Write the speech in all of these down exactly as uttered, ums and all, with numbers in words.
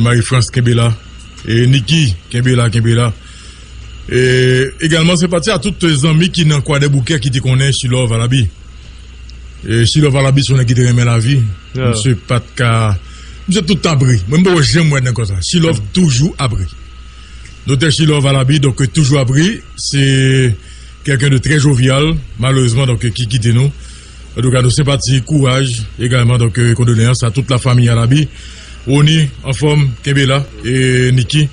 Marie-France, kenbe la. E Niki, kenbe la, kenbe la. E egalman, senpati a tout zanmi ki nan Kwadèboukè ki te konnen Chilove Alabi. E Chilove Alabi, se yon nèg ki te renmen lavi. Misye pa t ka, misye tout tan ap ri. Mwen, m poko janm wè nèg konsa. Chilove toujou ap ri. Doktè Chilove Alabi, donk, toujou ap ri. Se quelqu'un de très jovial, malerezman, donk, ki kite nou. Antouka, nou senpati, kouraj, egalman, donk, kondoleyans a tout la famille Alabi. Rony, anfòm, kenbe la, e Niki,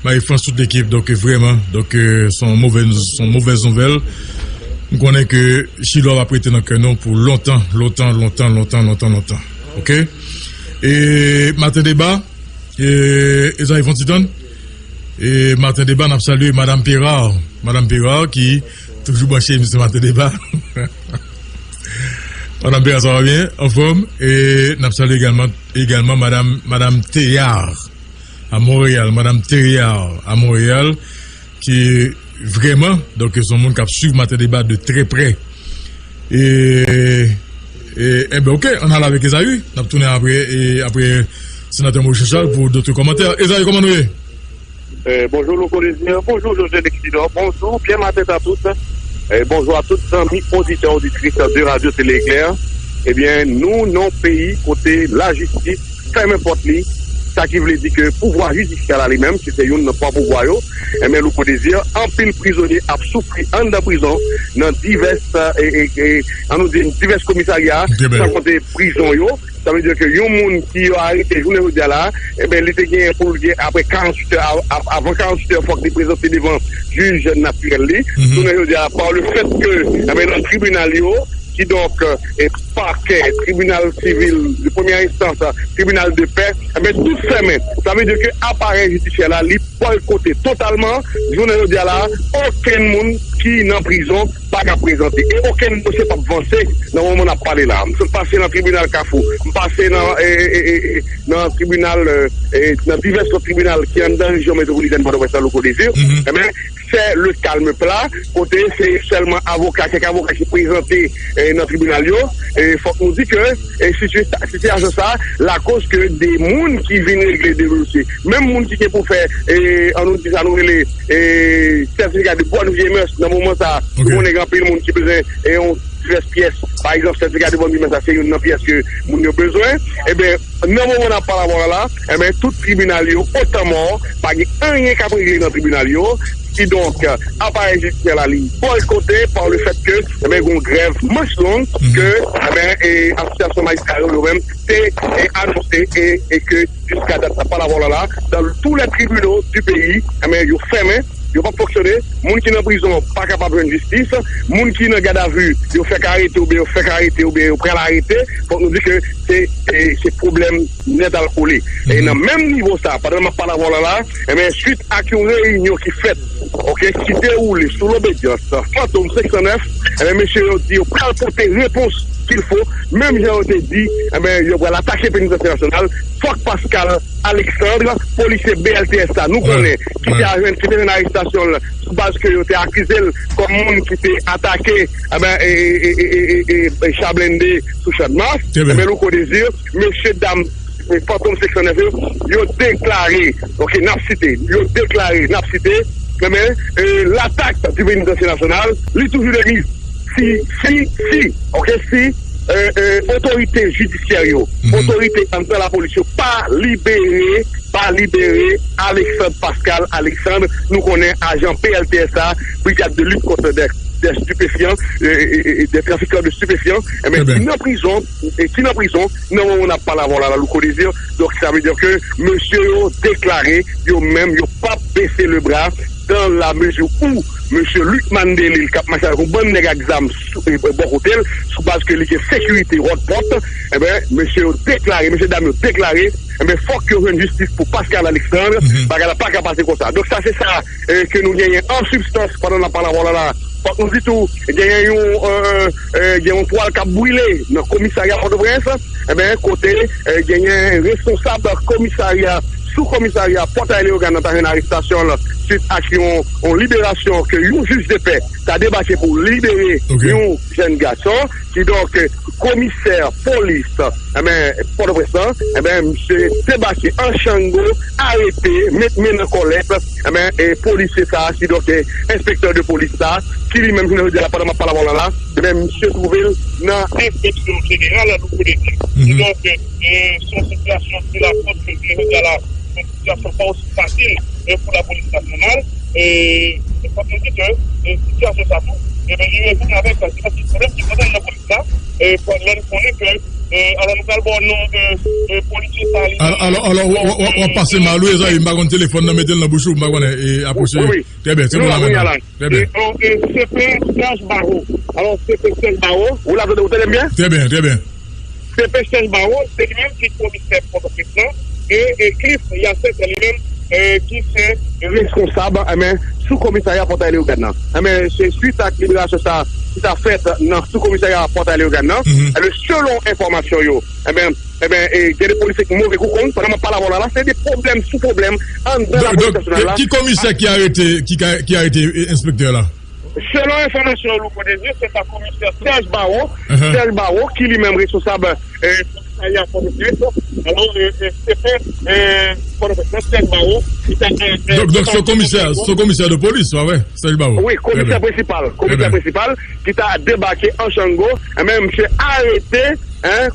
Marie-France, tout lekip, donk, vrèman, donk, se yon movèz, se yon movèz nouvèl. M konnen ke Chilove ap rete nan kè nou pou lontan, lontan, lontan, lontan, lontan, lontan. Oke? E Maten Deba, e, Ezayi, fè yon ti tann. E Maten Deba, n ap salye Madam Perard. Madam Perard ki toujou branche emisyon Maten Deba. Madam Perard, sa va byen? Anfòm. E n ap salye egalman, egalman Madam, Madam Théard a Monreyal. Madam Théard a Monreyal, ki vrèman, donk, se yon moun k ap swiv Maten Deba de trè prè. E, e, enben, oke, ann ale avèk Ezayi. N ap tounen apre, e, apre Senatè Moïse Jean Charles pou dòt kòmantè. Ezayi, kòman nou ye? Eh, bonjou, Louko Désir. Bonjou, José Lexidor. Bonjou, byen maten a tout. Eh, bonjou a tout zanmi oditè, oditris de Radio Télé Éclair. Ebyen, nou nan yon peyi kote lajistis fèmen pòt li. Sa ki vle di ke pouvwa jidisyè la li menm, ki se youn nan twa pouvwa yo, enben, Louko Désir, anpil prizonye ap soufri anndan prizon nan divès, e, e, e, ann nou di, divès komisarya, san konte prizon yo. Sa vle di ke yon moun ki yo arete jounen jodi a la, enben, li te gen pou l gen apre karanntuit è, a-, a-, avan karanntuit è, fòk li prezante devan jij natirèl li. Jounen jodi a, pa le fèt ke, enben, nan tribinal yo, kidonk, e pakè, tribinal sivil de premyè enstans, tribinal de pè, enben, tout fèmen. Sa vle di ke aparèy jidisyè la, li bòykote totalman. Jounen jodi a la, okenn moun ki nan prizon pa ka prezante. E okenn dosye p ap vanse nan moman n ap pale la. M sot pase nan tribinal Kafou, m pase nan, e, e, e, e, nan tribinal, e, e, nan divès lòt tribinal ki anndan rejyon metwopolitèn Pòtoprens la, Louko Désir. Enben, c'est le calme plat, kote se sèlman avoka, kèk avoka ki prezante, e, nan tribinal yo. E fòk nou di ke, e, sitiyasyon sa lakoz ke de moun ki vin regle de dosye, menm moun ki gen pou fè, e, ann nou di sa nou rele, e, sètifika de bòn vye mès nan moman sa, nou konnen gen anpil moun ki bezwen, e, yon divès pyès, pa egzanp, sètifika de bòn vye mès sa, se youn nan pyès ke moun yo bezwen. Enben, nan moman n ap pale avè w la, enben, tout tribinal yo, otan mò, pa gen anyen k ap regle nan tribinal yo. Kidonk, aparèy jidisyè la, li bòykote pa le fèt ke, enben, gen yon grèv manch long ke, enben, e, asosyasyon majistra yo, yo menm, te, e, anonse e, e ke jiska dat n ap pale avè w la, dans tous les tribunaux du pays, enben, yo fèmen, yo p ap fonksyone. Moun ki nan prizon pa kapab jwenn jistis. Moun ki nan gadavi, yo fèk arete oubyen yo fèk arete oubyen yo pral arete. Fòk nou di ke se, e, se pwoblèm nèt al kole. E nan menm nivo sa, pandan m ap pale avè w la, la, enben, swit ak yon reyinyon ki fèt, oke, ki dewoule sou lobedyans Fantom senk san nèf, enben, mesye yo di yo pral pote repons qu'il faut, menm jan yo te di, enben, yo pral atake Penitansye Nasyonal, fòk Pascal Alexandre, polisye B L T S la, nou konnen, ki te a jwenn, ki te jwenn arestasyon l sou baz ke yo te akize l kòm moun ki te atake, enben, e, e, cha blende sou Channmas, enben, Louko Désir, mesye dam, e, Fantom senk san nèf yo, yo deklare, oke, n ap site, yo deklare, n ap site, enben, e, l'attaque du Penitansye Nasyonal, li toujou de miz. Si, si, si, oke, si, e, e, otorite jidisyè yo, otorite anndan lapolis yo pa libere, pa libere Alexandre Pascal Alexandre, nou konnen ajan P L T S a, Brigade de lutte contre des, des stupéfiants, e, e, e, des trafiquants de stupéfiants, enben, ki nan prizon, e ki nan prizon, nan moman n ap pale avè w la, la Louko Désir. Donk, sa vle di ke mesye yo deklare, yo menm, yo p ap bese le bra, dans la mesure où mesye Lucmane Delille, k ap mache avèk yon bann nèg ak zam sou, e, bò kote l, sou baz ke li gen sekirite wòdpòt, enben, mesye yo deklare, mesye dam yo deklare, enben, fòk yo jwenn jistis pou Pascal Alexandre, bagay la pa ka pase konsa. Donk, sa se sa, e, ke nou genyen an sibstans pandan n ap pale avè w la, la. Fòk nou di tou, genyen yon, e, e, gen yon twal k ap brile nan komisarya Pòtoprens, enben, kote, e, genyen responsab komisarya, sou komisarya Pòtay Leyogàn nan ta jwenn arestasyon l swit ak yon, yon liberasyon ke yon jij de pè ta debake pou libere yon jèn gason. Kidonk, komisè polis, enben, Pòtoprens lan, enben, misye debake an chango, arete, met men nan kòlèt, enben, e polisye sa a, kidonk, e enspektè de polis sa a, ki li menm, jounen jodi a la, pandan m ap pale avè w la, la, enben, misye twouve l nan enspeksyon jeneral Louko Désir. Kidonk, e, se yon sitiyasyon ki la, jounen jodi a la, se yon sitiyasyon pa osi fasil, e, pou lapolis nasyonal. E, e fòk nou di ke, e, sitiyasyon sa tou, e, li rezoud avèk, e, ti pwoblèm ki poze nan polis la, e, lè n konnen ke, e, alò nou pral ba w non de, de polisye sa li. Alò, alò, alò, w ap pase mal, wi, zanmi, m pa konn telefòn nan, mete l nan bouch ou, m pa konnen, e, apwoche. Wi, wi. Trè byen, se bon la, la. Trè byen. E, e, se te Serge Barreau. Alò, se te Serge Barreau. Ou la, ou tande m byen? Trè byen, trè byen. Se te Serge Barreau, se li menm ki komisè Pòtoprens lan, e, e Cliff Yasset, se li menm, e, ki se responsab, enben, sou komisarya Pòtay Leyogàn nan. Enben, se swit ak liberasyon sa ki ta fèt nan sou komisarya Pòtay Leyogàn nan. Enben, selon enfòmasyon yo, enben, enben, e, gen de polisye ki move kou kong, pandan m ap pale avè w la, la, se de pwoblèm sou pwoblèm anndan lapolis nasyonal la. Donk, ki komisè ki arete, ki ka, ki arete, e, enspektè la? Selon enfòmasyon Louko Désir, se ta komisè Serge Barreau, Serge Barreau, ki li menm responsab, e, komisarya Pòtoprens. Alò, e, e, se te, e, Pòtoprens, Serge Barreau, ki ta, e, e, donk, donk, se komisè, se komisè de polis, pa vre, Serge Barreau. Wi, komisè prensipal, komisè prensipal, ki ta debake an chango, enben, misye arete, en,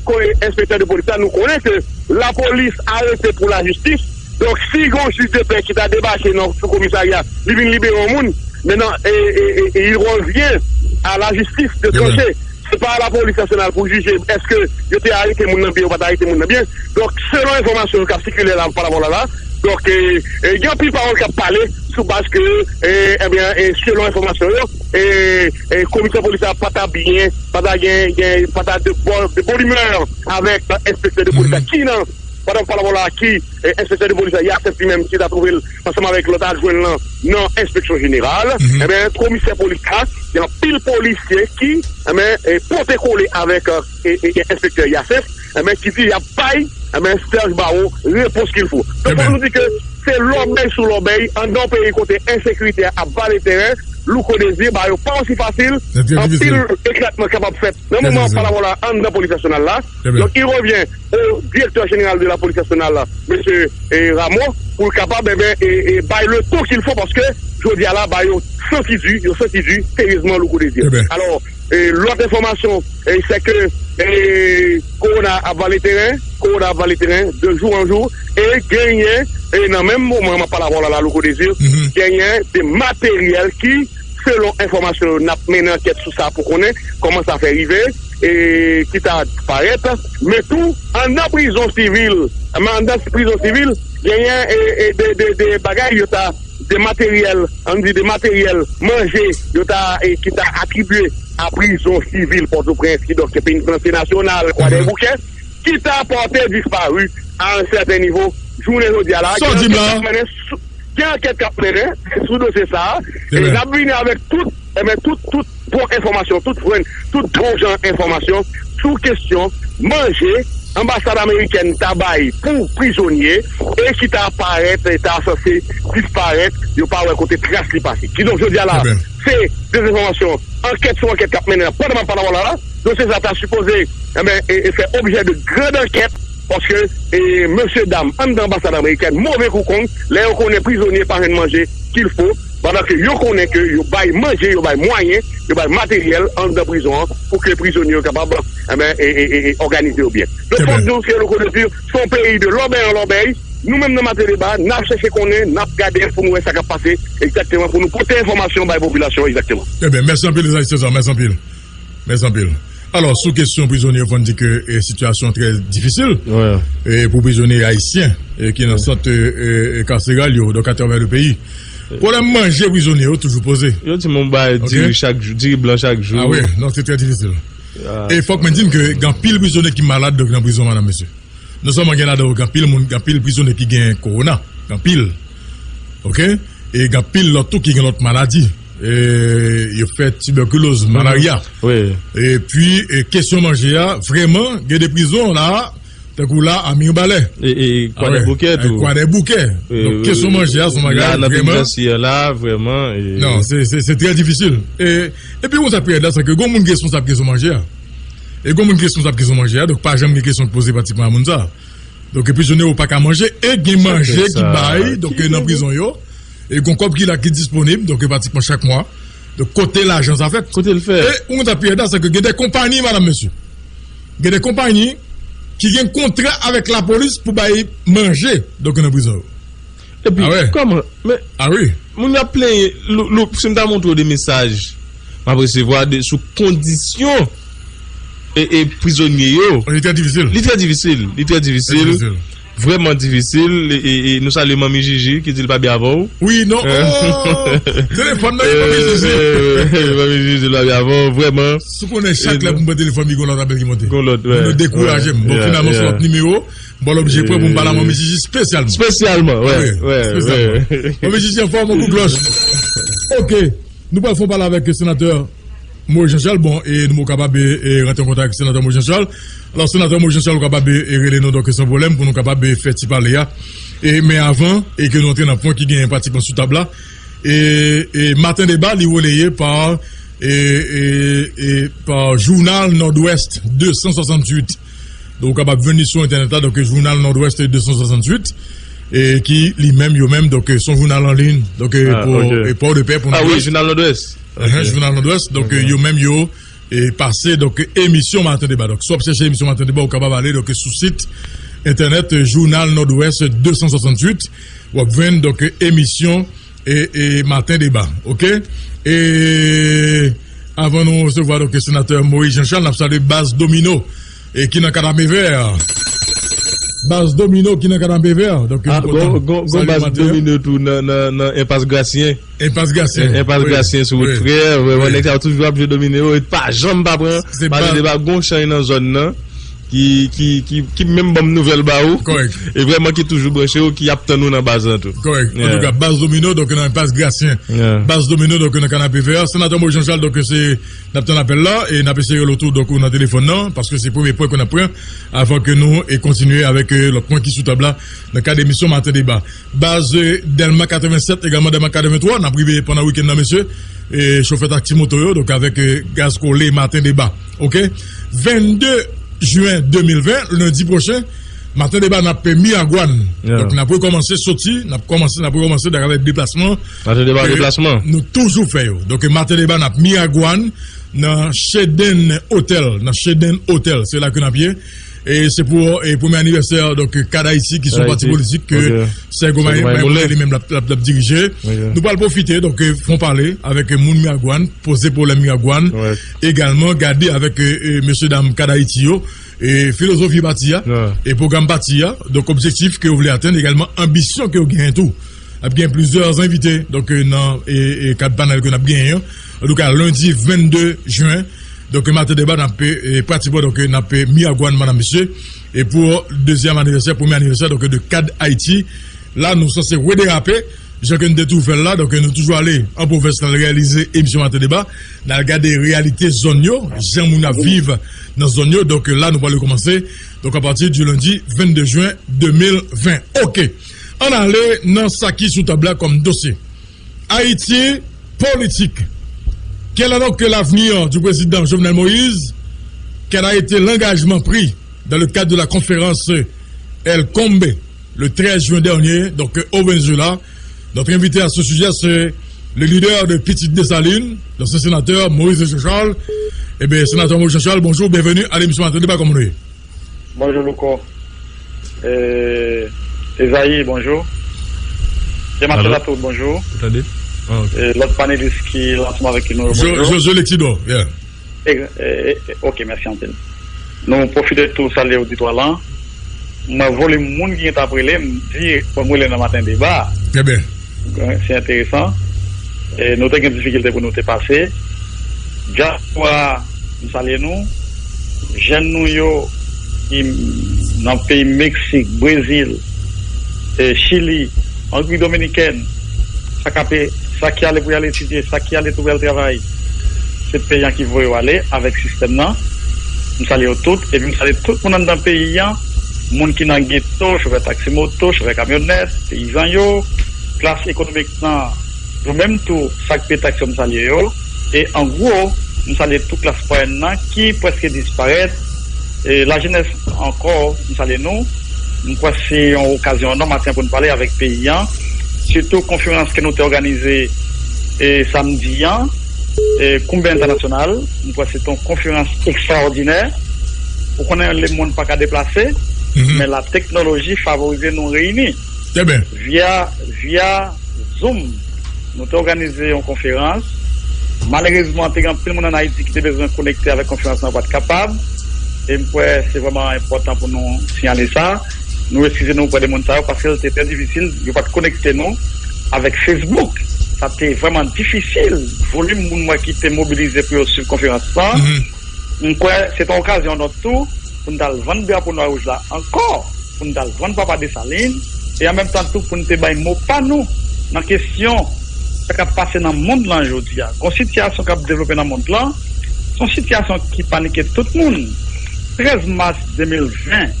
enspektè de polis la, nou konnen ke lapolis arete pou lajistis. Donk, si gon jij de pè ki ta debake nan sou komisarya, li vin libere yon moun, men non, e, e, e, e, il revient à la justice de trancher. Se pa lapolis nasyonal pou jije èske yo te arete moun nan byen, yo pa t arete moun nan byen. Donk, selon enfòmasyon yo k ap sikile la, pa rapò la, la, donk, e, e, gen anpil pawòl k ap pale sou baz ke, e, ebyen, e, selon enfòmasyon yo, e, e, komisè polis la pa ta byen, pa ta gen, gen, pa ta de bon, de bon imè avèk enspektè de polis la ki nan pandan w pale avè w la, ki, e, enspektè de polis la, Yasset li menm, ki ta twouve l ansanm avèk lòt adjwen l lan nan enspeksyon jeneral, ebyen, komisè polis la, gen anpil polisye ki, ebyen, e, pote kole avèk, e, e, e, enspektè Yasset, ebyen, ki di y ap bay, ebyen, Serge Barreau repons qu'il faut. Donk, fòk nou di ke se lòbèy sou lòbèy, anndan yon peyi kote ensekirite a ap vale teren, Louko Désir, bagay yo pa osi fasil, anpil eklatman kapab fèt nan moman w ap pale avè w la, anndan polis nasyonal la. Donk, il revient au directeur général de la police nationale, mesye, e, Rameau, pou l kapab, enben, e, e, bay le ton qu'il faut, paske jodi a la, ba yo santi di, yo santi di, seryezman, Louko Désir. Alò, e, lòt enfòmasyon, e, se ke, e, kowona ap vale teren, kowona ap vale teren, de jou an jou, e genyen, e, nan menm moman m ap pale avè w la, la, Louko Désir, genyen de materyèl ki selon enfòmasyon yo, n ap mennen ankèt sou sa pou konnen kòman sa fè rive, e ki ta disparèt. Men tou, anndan prizon sivil, men anndan prizon sivil, genyen, e, e, de, de, de bagay yo ta, de materyèl, ann di de materyèl manje yo ta, e ki ta atribye a prizon sivil Pòtoprens, kidonk se Penitansye Nasyonal, Kwadèboukè, ki ta pòte dispari a yon sèten nivo. Jounen jodi a la, gen ankèt k ap mennen sou, gen ankèt k ap mennen sou dosye sa a. E n ap vini avèk tout, enben, tout, tout bon enfòmasyon, tout jwenn, tout bon jan enfòmasyon sou kesyon manje anbasad amerikèn ta bay pou prizonye e ki ta parèt, ta sanse disparèt, yo pa wè kote tras li pase. Kidonk, jodi a la, se dezenfòmasyon, ankèt sou ankèt k ap mennen an pandan m ap pale avè w la, la. Dosye sa ta sipoze, enben, e, e fè objè de grand ankèt, paske, e, mesye dam anndan anbasad amerikèn, move kou kong, lè yo konnen prizonye pa jwenn manje qu'il faut, pandan ke yo konnen ke yo bay manje, yo bay mwayen, yo bay materyèl anndan prizon an, pou ke prizonye yo kapab, enben, e, e, e, e òganize yo byen. Donk, fòk nou, se Louko Désir, se yon peyi de lòbèy an lòbèy. Nou menm nan Maten Deba, n ap chèche konnen, n ap gade pou nou wè sa k ap pase egzakteman, pou nou pote enfòmasyon bay popilasyon an egzakteman. Trè byen, mèsi anpil, César, mèsi anpil. Mèsi anpil. Alò, sou kesyon prizonye yo, fò n di ke, e, sitiyasyon trè difisil, e, pou prizonye ayisyen, e, ki nan sant, e, e, e, kaseral yo, donk atravè le peyi. Pwoblèm manje prizonye yo toujou poze. Yo di m yon bagay diri chak jou, diri blan chak jou. Ah wi, non, se trè difisil. E fòk mwen di n ke gen anpil prizonye ki malad, donk, nan prizon, madanm, mesye. Non sèlman gen ladan yo, gen anpil moun, gen anpil prizonye ki gen kowona, gen anpil. Oke? E gen anpil lòt tou ki gen lòt maladi. E yo fè tibèkiloz, malarya. Epi, e kesyon manje a, vrèman, gen de prizon la, Tankou la, a Mibalè. E, e Kwadèboukè tou. Kwadèboukè. Donk, kesyon manje a, se yon bagay la, nan vrèman. Peyi la, vrèman. Non, se, se, se trè difisil. E, epi, yon sa pye la, se ke gon moun ki responsab kesyon manje a. E gon moun ki responsab kesyon manje a, donk pa janm gen kesyon ki poze pratikman a moun sa. Donk, e prizonye yo pa ka manje, e gen manje ki bay, donk, nan prizon yo. E gon kòb ki la ki disponib, donk, pratikman chak mwa. Donk, kote lajan sa fèt? Kote l fèt? E, yon sa pye la, se ke gen de konpayi, madam, mesye. Gen de konpayi ki gen kontra avèk lapolis pou bay manje, donk, nan prizon yo. Epi, kòman? Men, moun yo ap plenyen, Lou, Lou, si m ta montre w de mesaj m ap resevwa de, sou kondisyon e, e prizonye yo. Li trè difisil. Li trè difisil. Li trè difisil. Vrèman difisil. E, e, e nou salye Manmi Jiji ki di l pa byen avè w. Wi, non. Oh, telefòn nan, Manmi Jiji. Manmi Jiji di l pa byen avè w, vrèman. Si w konnen chak lè pou m pran telefòn, gon lòt apèl ki monte. Gon lòt, wi. Moun yo dekouraje m. Bon, finalman, se lòt nimewo. Bon, l oblije pran pou m pale a Manmi Jiji espesyalman. Espesyalman, wi, wi, espesyalman. Manmi Jiji anfòm, on kou klòch. Ok, nou pral fè yon pale avèk senatè Moïse Jean Charles. Bon, e nou kapab, e, e, rantre an kontak ak senatè Moïse Jean Charles. Alò, senatè Moïse Jean Charles, ou kapab, e, e, rele nou, donk, san pwoblèm, pou nou kapab, e, fè ti pale a. E, men avan, e ke nou antre nan pwen ki genyen pratikman sou tab la, e, e, Maten Deba, li releye pa, e, e, e, pa Jounal Nòdwès de san swasantuit. Donk, ou kapab jwenn li sou entènèt la, donk, Jounal Nòdwès de san swasantuit, e ki li menm, yo menm, donk, se yon jounal an liy, donk, e, pou, e, Pòdepè, pou Nòdwès. Jounal Nòdwès. Jounal Nòdwès, donk, yo menm, yo, e, pase, donk, emisyon Maten Deba. Donk, si w ap chèche emisyon Maten Deba, ou kapab ale, donk, sou sit entènèt, e, Jounal Nòdwès de san swasantuit, w ap jwenn, donk, emisyon e, e Maten Deba, ok? E avan nou resevwa, donk, senatè Moïse Jean Charles, n ap salye Baz Domino, e ki nan Kanapevè. Baz Domino ki nan Kanapevè. Donk, gon Baz Domino tou nan, nan, nan Enpas Grasyen. Enpas Grasyen. Enpas Grasyen sou wout Frè. Vrèman, nèg sa yo toujou ap jwe domino, yo pa janm pa pran. Maten Deba gon chay nan zòn nan. ki, ki, ki, ki menm ban m nouvèl ba ou. Kòrèk. E vrèman ki toujou branche ou, ki ap tann ou nan baz lan tou. Kòrèk. Antouka, Baz Domino, donk nan Enpas Grasyen. Baz Domino, donk nan Kanapevè. Senatè Moïse Jean Charles, donk se, n ap tann apèl la, e n ap eseye rele w tou, donk ou nan telefòn nan, paske se premye pwen ke n ap pran, avan ke nou e kontinye avèk, e, lòt pwen ki sou tab la, nan kad emisyon Maten Deba. Baz, e, Dèlma katrevennsèt, egalman Dèlma katrevenntwa, n ap rive pandan wikenn nan, mesye. E chofè taksi moto yo, donk avèk, e, Gaz Kole Maten Deba. Ok? Vennde jen de mil ven, lendi pwochen, Maten Deba n ap Miragwàn. Donk, n ap rekòmanse soti, n ap kòmanse, n ap rekòmanse, donk, avèk deplasman. Maten Deba, deplasman. Nou toujou fè yo. Donk, Maten Deba n ap Miragwàn, nan Shedden Hotel, nan Shedden Hotel, se la ke n ap ye. E se pou, e, premye anivèsè, donk, Kad Ayiti, ki se yon pati politik ke Sègo May Moulin li menm l ap, l ap, l ap dirije. Nou pral pwofite, donk, e, fè yon pale avèk moun Miragwàn, poze pwoblèm Miragwàn, egalman gade avèk, e, e, mesye dam Kad Ayiti yo, e, filozofi pati a, e pwogram pati a, donk, objektif ke yo vle atenn, egalman anbisyon ke yo genyen tou. Ap gen plizyè envite, donk, e, nan, e, e, kad panèl ke n ap genyen an. Antouka, lendi vennde jen, donk, Maten Deba, n ap, e, pratikman, donk, n ap Miragwàn, madam, mesye. E pou dezyèm anivèsè, premye anivèsè, donk, de Kad Ayiti, la, nou sanse rederape, jan ke n te toujou fè l la, donk, nou toujou ale an pwovens, n al reyalize emisyon Maten Deba, n al gade reyalite zòn yo, jan moun ap viv nan zòn yo. Donk, la, nou pral rekòmanse, donk, apati di lendi vennde jen de mil ven. Ok. Ann ale nan sa ki sou tab la kòm dosye. Haïti politique. Quel est donc l'avenir du président Jovenel Moïse? Quel a été l'engagement pris dans le cadre de la conférence El Combe le treize juin dernier, donc au Venezuela? Notre invité à ce sujet, c'est le leader de Petite Dessalines, l'ancien sénateur Moïse Jean Charles. Eh bien, sénateur Moïse Jean Charles, bonjour, bienvenue à l'émission Matin Débat, comme on dit. Bonjou, Louko. E, Ezayi, bonjou. Alo. Jean-Marcel Latour, bonjou. Ou tande? Ah, ok. E, lòt panelis ki la ansanm avèk nou yo, bonjou. Josué Lexidor, yeah. E, e, e, ok, mèsi anpil. Nou pwofite tou salye oditwa lan. Mwen volim moun ki gentan ap rele, m di, bon, m rele nan Maten Deba. Trè byen. Se enteresan. E nou te gen difikilte pou nou te pase. Dyaspora, m salye nou. Jèn nou yo ki nan peyi Meksik, Brezil, e Chili, Repiblik Dominikèn, sa k ape, sa ki ale pou y al etidye, sa ki ale pou y al travay, se peyi an ki voye yo ale avèk sistèm nan. M salye yo tout, epi m salye tout moun anndan peyi an. moun ki nan geto, chofè taksi moto, chofè kamyonèt, peyizan yo, klas ekonomik lan, yo menm tou, sa k peye taks yo, m salye yo. E an gwo, m salye tout klas mwayèn nan ki prèske disparèt. E lajenès ankò, m salye nou. M kwè se yon okazyon an maten pou n pale avèk peyi an. Sitou konferans ke nou te òganize e samdi an, e Kounbè Entènasyonal, m kwè se te yon konferans ekstraòdinè. Ou konnen lemonn pa ka deplase, men la teknoloji favorize nou reyini. Via, via Zoom, nou te òganize yon konferans. Malerezman, te gen anpil moun ann Ayiti ki te bezwen konekte avèk konferans lan, yo pa t kapab. E m kwè se vrèman enpòtan pou nou siyale sa. Nou eskize nou oprè de moun sa yo paske l te trè difisil, yo pa t konekte nou avèk Facebook. Sa te vrèman difisil, volim moun mwen ki te mobilize pou yo swiv konferans lan. M kwè se te yon okazyon, donk, tou, pou n t al vann drapo nwa wouj la ankò, pou n t al vann Papa Desalin, e an menm tan tou pou n te bay mo pa nou nan kesyon sa k ap pase nan mond lan jodi a. Gon sitiyasyon k ap devlope nan mond lan, se yon sitiyasyon ki panike tout moun. Trèz mas de mil ven,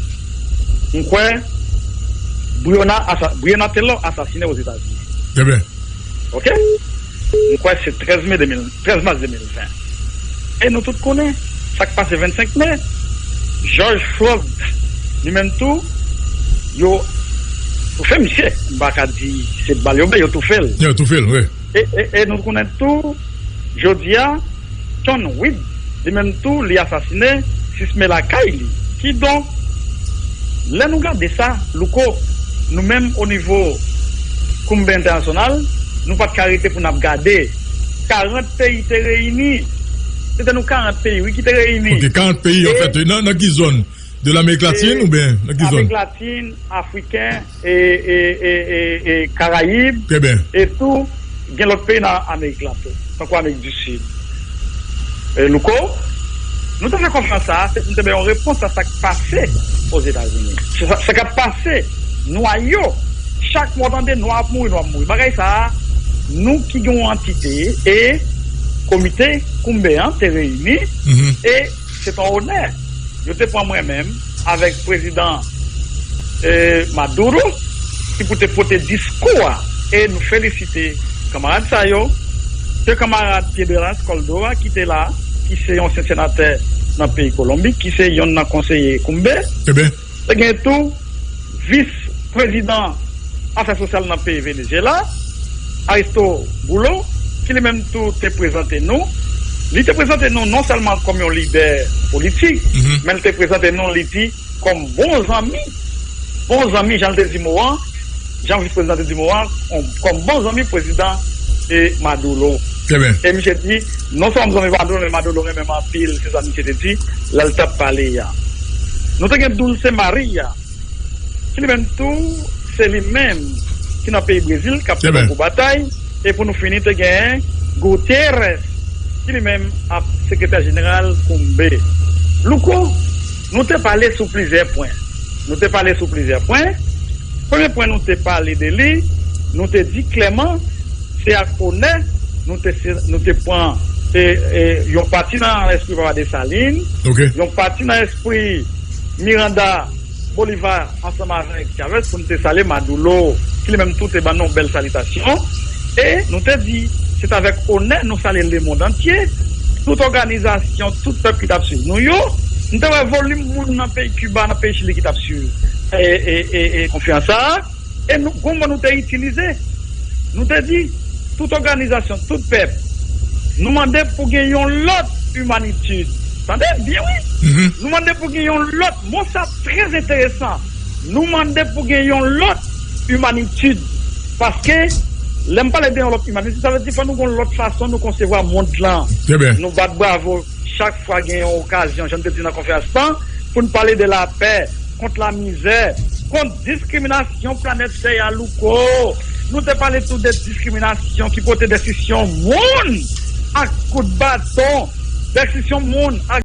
m kwè Breonna asa-, Breonna Taylor asasinen Ozetazini. Trè byen. Oke? M kwè se trèz me de mil, trèz mas de mil ven. E nou tout konnen sa k pase vennsenk me. George Floyd, li menm tou, yo toufe misye. M pa ka di se bal yo bay, yo toufe l. Yo toufe l, wi. E, e, e nou konnen tou, jodi a, John Wick, li menm tou, li asasinen sis me lakay li. Kidonk, lè nou gade sa, Louko, nou menm o nivo Kounbè Entènasyonal, nou pa t ka rete pou n ap gade. Karant peyi te reyini. Se te nou karant peyi, wi, ki te reyini. Ok, karant peyi, anfèt, nan, nan ki zòn? De Lamerik Latin oubyen nan ki zòn? Amerik Latin, Afriken, e, e, e, e, e Karayib, e tou, gen lòt peyi nan Amerik la tou, tankou Amerik di Sid. E Louko, nou te fè konferans sa a, se pou nou te bay yon repons a sa k pase Ozetazini. Se sa, sa k ap pase nwa yo. Chak mwa w tande nwa ap mouri, nwa ap mouri. Bagay sa a, nou ki gen yon antite e komite Kounbè an te reyini, e se t yon onè. Yo te pran mwen menm avèk prezidan, eh, Maduro ki pou te pote diskou a. E nou felisite kanmarad sa yo, ke kanmarad Piedras Coldo a ki te la, ki se yon ansyen senatè nan peyi Kolonbi, ki se yonn nan konseye Kounbè. Te gen tou vis prezidan afè sosyal nan peyi Venezyela, Aristo Boulos, ki li menm tou te prezante nou. Li te prezante nou non sèlman kòm yon lidè politik, men li te prezante nou, li di, kòm bon zanmi. Bon zanmi, jan l te di mo an, jan vis prezidan te di mo an, kòm, kòm bon zanmi prezidan e Maduro. E misye di, non sèlman zanmi Maduro, men Maduro renmen m anpil, se sa misye te di lè l t ap pale a. Nou te gen Dulce Maria, ki li menm tou, se li menm ki nan peyi Brezil, k ap mennen gwo batay. E pou nou fini, te gen Gutierrez, ki li menm ap sekretè jeneral Kounbè. Louko, nou te pale sou plizyè pwen. Nou te pale sou plizyè pwen. Premye pwen nou te pale de li, nou te di klèman, se ak onè nou te, nou te pran, e, e, yon pati nan lespri Papa Desalin, yon pati nan lespri Miranda Bolivar ansanm avèk Chavez pou n te salye Maduro, ki li menm tou te ban nou yon bèl salitasyon. E nou te di, se t avèk onè nou salye lemonn antye, tout òganizasyon, tout pèp ki t ap swiv nou yo. Nou te wè volim moun nan peyi Kiba, nan peyi Chili ki t ap swiv, e, e, e, e, konferans sa a. E nou, gon mo nou te itilize. Nou te di, tout òganizasyon, tout pèp, nou mande pou gen yon lòt imanitid. Tande byen, wi. Nou mande pou gen yon lòt, mo sa trè enteresan. Nou mande pou gen yon lòt imanitid. Paske, lè m pale de yon lòt imanitid, sa vle di fò nou gen yon lòt fason nou konsevwa mond lan. Nou bat bravo chak fwa gen yon okazyon, jan m te di nan konferans lan, pou n pale de lapè, kont lamizè, kont diskriminasyon planèt tè a, Louko. Nou te pale tou de diskriminasyon ki pote dèsisyon moun ak kout baton, dèsisyon moun ak